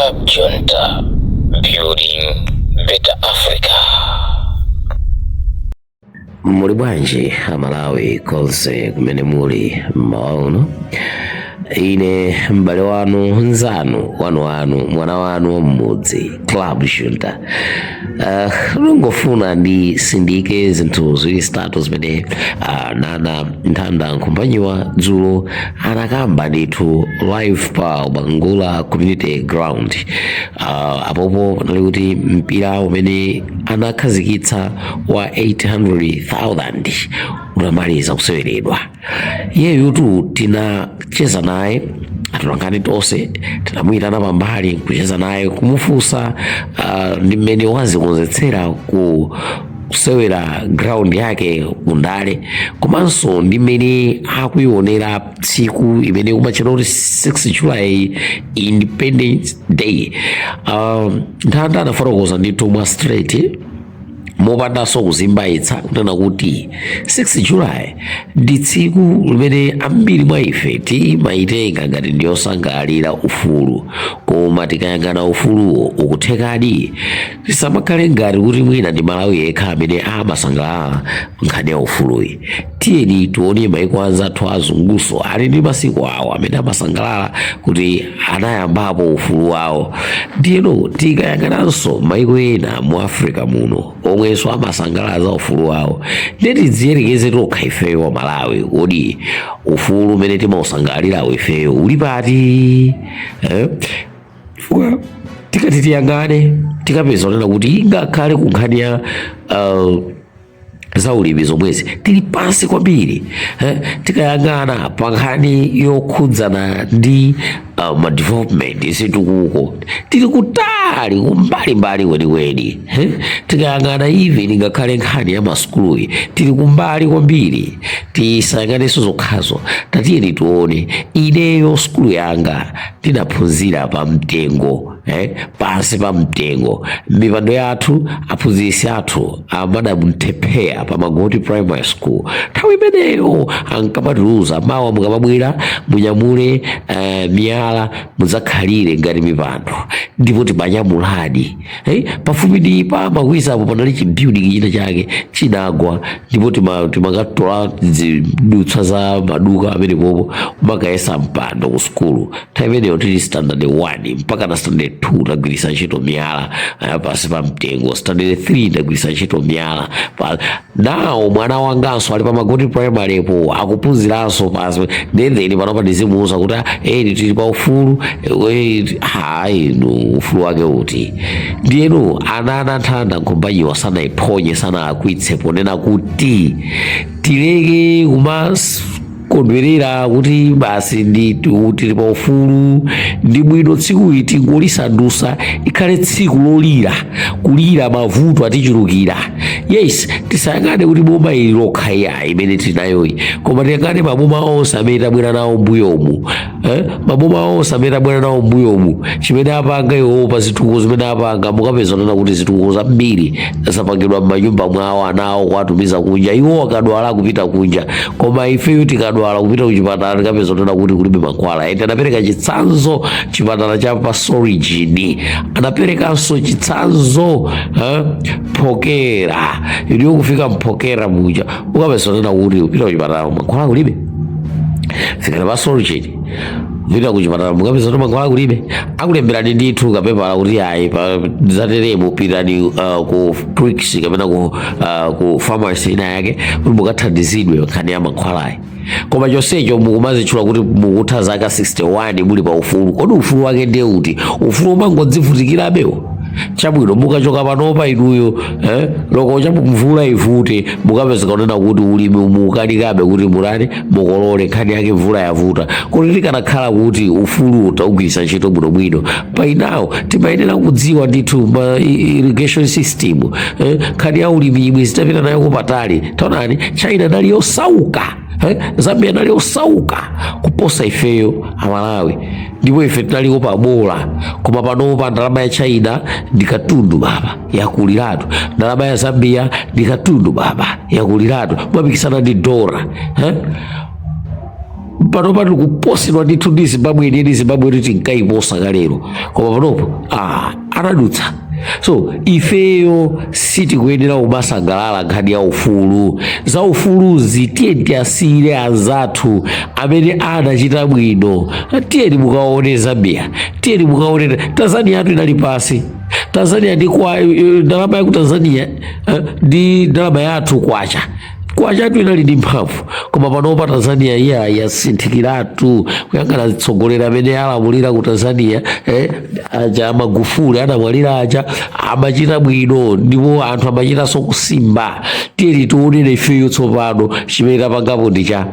Club Junta, building better Africa. Muli bwanji Amalawi konse kumene muli mmawa uno? Ine m'bale wanu, nzanu, wanu, mwana wanu wam'mudzi, Club Junta. Ndingofuna ndisindike zinthu ziwiri zitatu zimene nana Nthanda Nkhumbanyiwa dzulo anakamba ndithu live pa Bangula Community Ground. Apopo panali kuti mpira umene anakhazikitsa wa 800,000 unamaliza kuseweredwa. Yeyutu tinacheza naye, atolankhani tonse tinamuyitana pambali kucheza naye, kumufunsa ndi mmene wazikonzetsera ku kusewera ground yake kundale, komanso ndi mmene akuyionera tsiku imene kumatchedwa kuti 6 July, Independence Day. Nthanda anafotokoza ndithu mwa straight, mopandanso kuzimbaitsa, kunena kuti 6 July ndi tsiku limene ambiri mwa ife timayitenga ngati ndiyosangalalira ufulu, koma tikayang'ana ufuluwo ukuthekadi? Tisamakhale ngati kuti mwina ndi Malawi yekha amene amasangalala nkhani ya ufuluyi. Tiyeni tione maiko anzathu azunguso ali ndi masiku awo amene amasangalala kuti anayambapo ufulu wawo. Ndiyeno tikayang'ananso maiko ena mu Africa muno omwenso amasangalala za ufulu wawo, ndiye tidziyerekeze tokha ifeyo wa Malawi, kodi ufulu umene timausangalalirawo ifeyo uli pati, eh? Chifukwa tikati tiyang'ane, tikapeza kunena kuti ingakhale ku nkhani ya zaulimi zomwezi tili pansi kwambiri, eh? Tikayang'ana pa nkhani yokhudzana ndi ma development, zitukuko, tili kutali, kumbalimbali kwenikweni, eh? Tikayang'ana even ngakhale nkhani ya masukuluyi, tili kumbali kwambiri. Tisayang'anenso zokhazo, tatiyeni tione ineyo sukulu yanga ndinaphunzira pa mtengo, eh? Pansi pa mtengo, mipando yathu, aphunzitsi athu a Madam Mtepheya pa Magoti Primary School nthawi imeneyo ankamatiuza, "Mawa mukamabwera munyamule miyala mudzakhalire ngati mipando." Ndipo timanyamuladi, eh? Pafupi ndi pa Makwisapo panali chibuilding china chake chinagwa, ndipo timakatola zidutswa za maduka amenepopo kumakayesa mpando ku sukulu. Nthawi imeneyo tili standard 1 mpaka na standard 2 tagwiritsa ntchito miyala pansi pa mtengo. Standard 3 tagwiritsa ntchito miyala nawo mwana wanganso ali pa Magoti Primary po akuphunziranso pansi. Then panopa ndizimuuza kuti eni tili pa ufulu? Hayi, nu ufulu wake uti? Ndiyeno ana Nthanda Nkhumbanyiwa sanayiphonye, sanalakwitse ponena kuti tileke kumakondwerera kuti basi ndi tili pa ufulu, ndi bwino tsiku ili tingolisandusa ikhale tsiku lolira, kulira mavuto atichulukira. Yes, tisayang'ane kuti boma ili lokha iya imene tili nayoyi, koma tiyang'ane maboma onse amene tabwera nawo mbuyomu, eh? Maboma onse amene tabwera nawo mbuyomu, chimene apanga iwowo pa zitukuko zimene apanga, mukapeza nena kuti zitukuko zambiri zapangidwa m'manyumba mwawo, anawo kuwatumiza kunja, iwo akadwala kupita kunja, koma ifeyo tikadwala kupita kuchipatala tikapeza nena kuti kulibe mankhwala. Ende anapereka chitsanzo chipatala cha pa Sorigin, anaperekanso chitsanzo, eh? Phokera iliyo kufika Mphokera muja ukapeza nena kuti kupita kuchipatala mankhwala kulibe. Fikira pa Sorigin, kupita kuchipatala mukapeza kuti mankhwala kulibe, akulemberani ndithu kapepala kuti ayi, pa zateremo pitani ku Clicks kapena ku pharmacy ina yake kuti mukathandizidwe nkhani ya mankhwalayi. Koma chonsecho mukumazitchula kuti mukutha zaka 61 muli pa ufulu. Kodi ufulu wake ndiye uti? Ufulu umangodzivutikirabewo? Chabwino, mukachoka panopa inuyo, eh, loko cha mvula ivute, mukapezeka kunena kuti ulimi mukalikabe kuti murani mukolole, nkhani yake mvula yavuta. Kuti tikanakhala kuti ufulu taugwiritsa ntchito bwinobwino, by now timayenera kudziwa ndithu ma irrigation system, eh, nkhani ya ulimi imwe zitapita nayo kupatali. Taonani, China nali yosauka, eh? Zambia nali yosauka kuposa ifeyo Amalawi, ndipo ife tinaliko pabola. Koma panopa ndalama ya China ndi katundu baba, yakuliratu. Ndalama ya Zambia ndi katundu baba, yakuliratu, mwapikisana ndi dola, eh? Panopa tikuposedwa ndithu ndi Zimbabwe yeniyeni. Zimbabwe kuti tinkayiposa kalero, koma panopo anadutsa. So ifeyo sitikuyenera kumasangalala nkhani ya ufulu. Za ufuluzi tiye tiyasiyire anzathu amene anachita bwino. Tiyeni mukaone Zambia, tiyeni mukaone Tanzania. Yathu inali pasi. Tanzania ndi kwa ndalama ya ku Tanzania ndi ndalama yathu kwacha. Kwacha yathu inali ndi mphamvu, koma panopa Tanzania iya yasinthikiratu. Kuyang'ana atsogoleri amene alamulira ku Tanzania, aja Magufuli anamwalira aja, amachita bwino ndipo anthu amachitanso kusimba. Tiyeni tionere ifeyo tsopano chimene tapangapo ndi cha.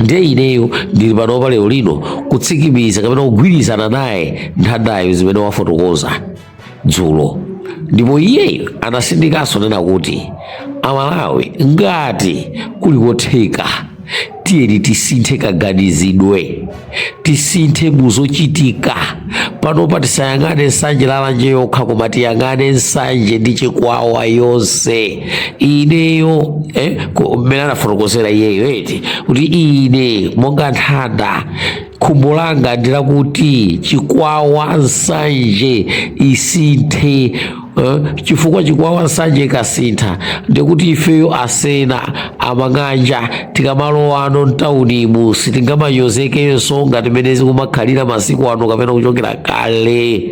Ndiye ineyo ndili panopa lero lino kutsikimiza kapena kugwirizana naye Nthandayo zimene wafotokoza dzulo. Ndipo iyeyo anasindikanso nena kuti Amalawi, ngati kuli kotheka, tiyeni tisinthe kaganizidwe, tisinthe muzochitika. Panopa tisayang'ane Nsanje, Lalanje yokha, koma tiyang'ane Nsanje ndi Chikwawa yonse. Ineyo mmene anafotokozera iyeyo eti kuti ine monga Nthanda, khumbo langa ndilakuti Chikwawa, Nsanje isinthe, chifukwa Chikwawa, Nsanje ikasintha, ndikuti ifeyo asena amang'anja tikamalowa ano mtaunimu sitingamanyozekenso ngati mmene zikumakhalira masiku ano kapena kuchokera kale.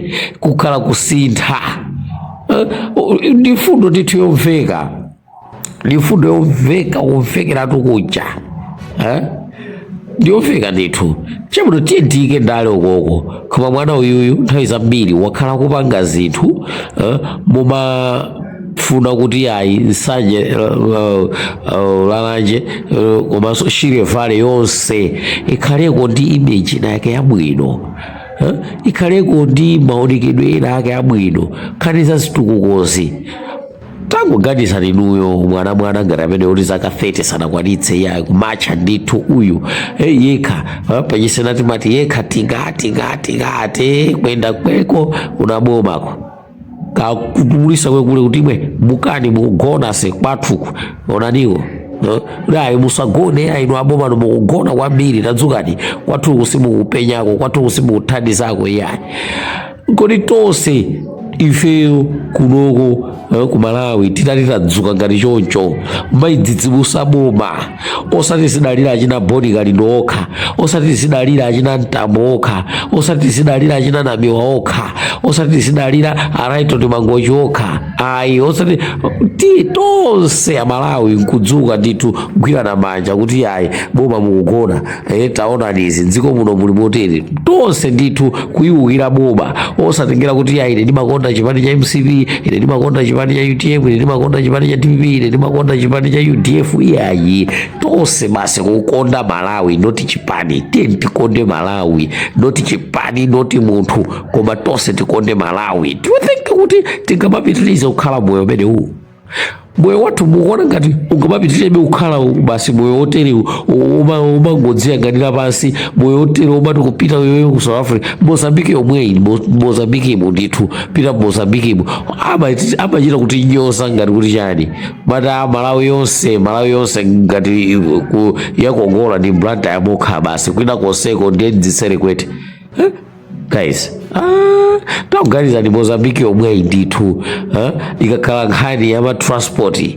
Kukhala kusintha. Ndi fundo ndithu yomveka, ndi fundo yomveka kumvekeratu kuja, eh? Ndiyomveka ndithu. Chabwino, tiye tiyike ndale ukoko, koma mwana uyuyu nthawi zambiri wakhala kupanga zinthu mumafuna kuti ayi, Nsanje, Lalanje, komanso Shire Valley yonse ikhaleko ndi image ina yake yabwino, ikhaleko ndi maonekedwe ena ake abwino. Nkhani za zitukukozi, tangoganiza inuyo, mwana mwana ngati amene uli zaka 30 sanakwanitse ya kumatcha ndithu uyu, yekha, pachisena timati yekha tinga tinga tingati kwenda kweko unabomako kakutulisa kwekule kuti imwe mukani mukugona se kwathuku onaniwo. Ayi, musagone ayi, inu abomano mukugona kwambiri, tadzukani, kwathuku simukupenyako, kwathuku simukuthandizako iyayi. Kodi tonse ifeyo kunoko ku Malawi titati tadzuka ngati choncho, mayidzidzimusa boma, osati zidalira achina Boni Kalindo okha, osati zidalira achina Mtambo okha, osati zidalira achina Namiwa okha, osati zidalira a Lyton Mangochi okha, ayi, osati ti tonse Amalawi nkudzuka ndithu kugwirana manja kuti ayi, boma mukugona, taonani izi mdziko muno muli motere. Tonse ndithu kuyiwukira boma, osatengera kuti ayi, ine ndimakonda chipani cha MCP, ine ndimakonda chipani cha UTM, ine ndimakonda chipani cha DPP, ine ndimakonda chipani cha UDF, iyayi. Tonse basi kukonda Malawi, not chipani. Tiye tikonde Malawi, not chipani, not munthu, koma tonse tikonde Malawi. Do you think kuti tingamapitirize kukhala moyo umene uwu, moyo wathu mukuona ngati ungamapitiribe kukhala basi moyo wotere umangodziyang'anira pansi, moyo wotere umati kupita yoyo ku South Africa, Mozambique yomweyi, Mozambique imo ndithu, pita Mozambique imo amachita kuti nyoza ngati kuti chani, mata Malawi yonse, Malawi yonse ngati yakongola ndi Blantyre yamokha basi, kwina konseko ndiye dzisere kwete, eh? Guys, takuganiza ndi Mozambique yomweyi ndithu, ikakhala nkhani ya ma transport,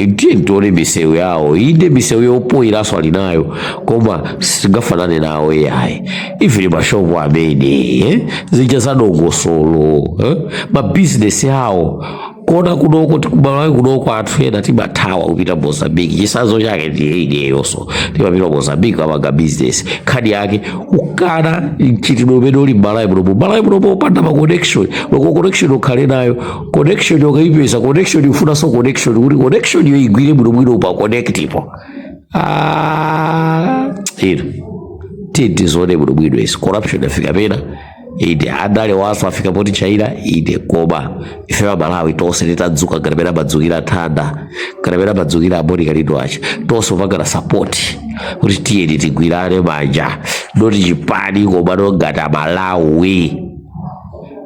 ndiye ntione misewu yawo. Inde, misewu yopoyiranso ali nayo, koma sitingafanane nawo yayi. Even mashopu amene, zija zadongosolo, mabizinesi awo kona kunoko tikumalawi kunoko anthu ena timathawa kupita Mozambique. Chisanzo chake ndi ineyonso, timapita Mozambique amanga business. Nkhani yake kukana mchitidwe umene uli m'Malawi munomo. Malawi munomo opanda ma connection, loko connection ukhale nayo, connection ukayipeza, connection ifunanso connection kuti connection yo igwire bwinobwino pa connect ipo. Ah, ino tiye tizione bwinobwino izi. Corruption afika pena, inde, andale waso afika poti chaira, inde, koma ife Amalawi tonse titadzuka ngati pena amadzukira Thanda, ngati pena amadzukira a Bon Kalindo acha, tonse kupangana support kuti tiyeni tigwirane manja, not chipani, koma ngati Amalawi.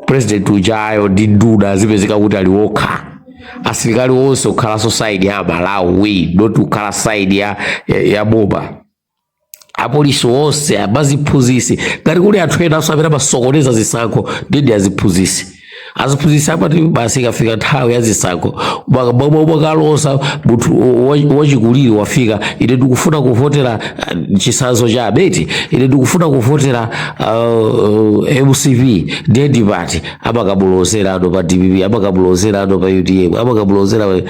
President ujayo ndi nduna zipezeka kuti ali okha, asilikali onse kukhalanso side ya Malawi, not kukhala side ya boma. Apolisi onse, amaziphunzisi, ngati kuli anthu ena amene amasokoneza zisankho, ndidi aziphunzisi. Aziphunzisi amati basi ikafika nthawi ya zisankho, mwakalosa munthu wachikulire wafika, "Ine ndikufuna kuvotera," chisanzo cha abeti, "Ine ndikufuna kuvotera MCP," ndiye ndipati amakamulozera ano pa DPP, amakamulozera ano pa UTM, amakamulozera.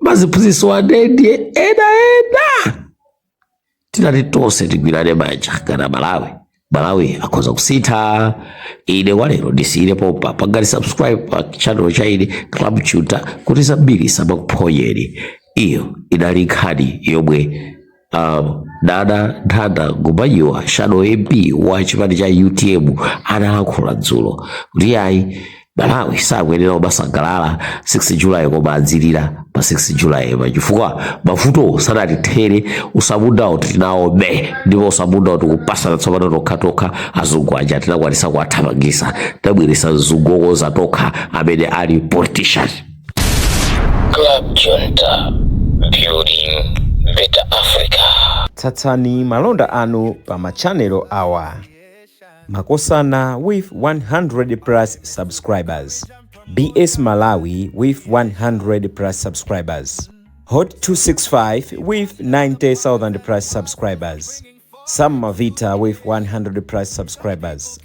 Maziphunzisi wanendiye ena ena. Tinati tonse tigwirane manja kana Malawi, Malawi akhoza kusintha. Ine kwa lero ndisiyire pompa. Pangani subscribe pa channel cha ine Club Tutor kuti zambiri samakuphonyeni. Iyo inali nkhani yomwe Dada Nthanda Gombanyuwa, shadow MP wa chipani cha UTM, analankhula dzulo kuti ayi, Malawi sakuyenera kumasangalala 6 July koma adzilira pa 6 July pa, chifukwa mavuto sanatithere. Usamundawo tinawo be, ndipo usamundawo tikupasana tsopano tokhatokha. Azungu aja tinakwanisa kuwathamangisa, tabweresa mzungu wokonza tokha amene ali politician. Club Junta, building better Africa. Tsatsani malonda anu pa machanelo awa: Makosana with 100 plus subscribers, BS Malawi with 100 plus subscribers, Hot 265 with 90,000 plus subscribers, Sam Mavita with 100 plus subscribers,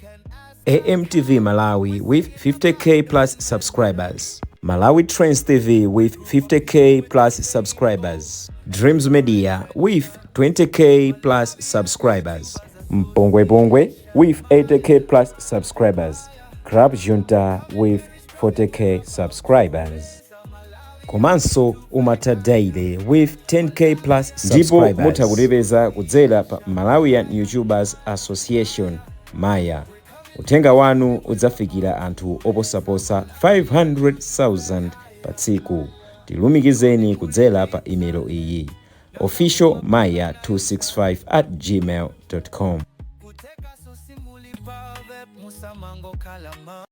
AMTV Malawi with 50K plus subscribers, Malawi Trends TV with 50K plus subscribers, Dreams Media with 20K plus subscribers, Mpongwe Pongwe with 80K plus subscribers, Club Junta with 40K subscribers. Komanso Umata Daily with 10K plus. Ndipo mutha kutipeza kudzera pa Malawian YouTubers Association, Maya. Uthenga wanu udzafikira anthu oposaposa 500,000 pa tsiku. Tilumikizeni kudzera pa imelo iyi: officialmaya265@gmail.com. Kuteka sosimuli pave musamango kalama.